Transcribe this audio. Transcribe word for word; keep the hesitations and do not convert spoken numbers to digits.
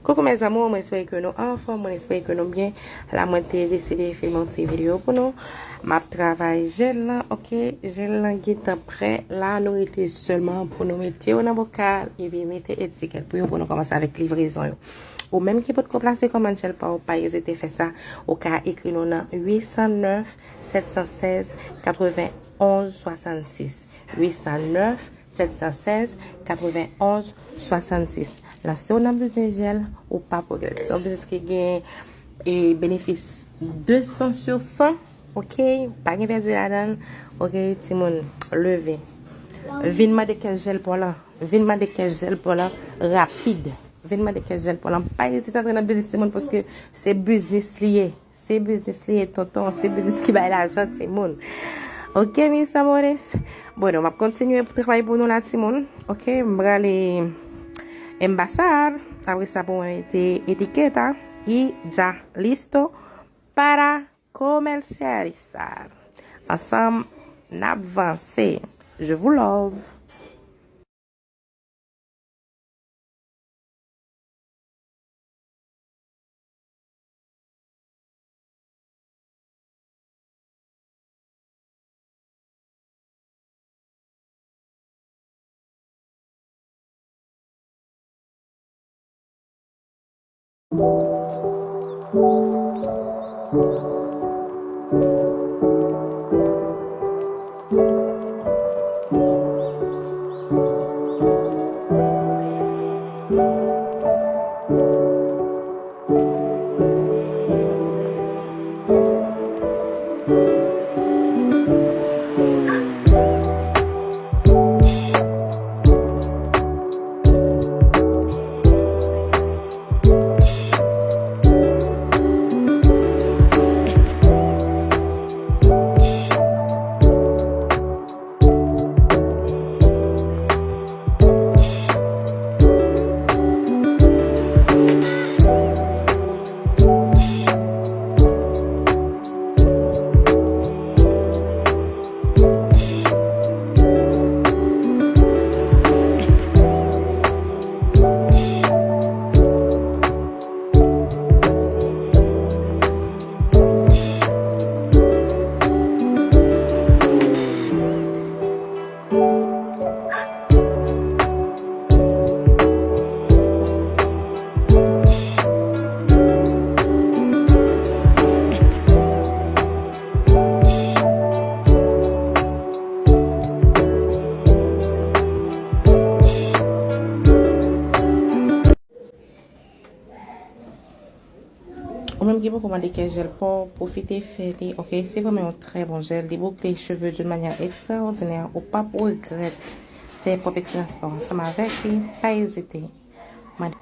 Coucou mes amours, mwen espere ke nou anfòm, mwen espere ke nou byen. La mwen te deside filme yon ti videyo pou nou. M ap travay jèl lan, oke? Jèl lan gentan prè. La nou rete sèlman pou nou mete yo nan bokal epi mete etikèt pou yo, pou nou kòmanse avèk livrezon yo. Ou menm ki potko plase kòmann jèl pa w, pa ezite fè sa. Ou ka ekri nou nan uit san nèf, sèt san sèz, katrevenn onz swasannsis. Uit san nèf, sèt san sèz, katrevenn onz swasannsis. Lanse w nan biznis jèl, ou p ap regrèt. Se yon biznis ki gen, e, benefis de san sou san, oke? Pa gen pèdi ladan l, oke? Timoun, leve. Vin mande kès jèl pa w lan. Vin mande kès jèl pa w lan rapid. Vin mande kès jèl pa w lan. Pa ezite antre nan biznis timoun paske se biznis li ye. Se biznis li ye, tonton. Se biznis ki bay lajan, timoun. Oke, mis amores. Bueno, m ap kontinye pou travay pou nou la, timoun. Oke, m prale enbasar. Apre sa, pou mwen mete etiketa. Y ya listo para comercializar. Ansanm, n ap vanse. Je vous love. Ou menm ki poko mande kès jèl pa w, pwofite fè li, oke? Se vrèman yon trè bon jèl. Li boucle cheve d'une manière extraordinaire. Ou p ap regrèt fè pwòp eksperyans pa w ansanm avèk li. Pa ezite. Mande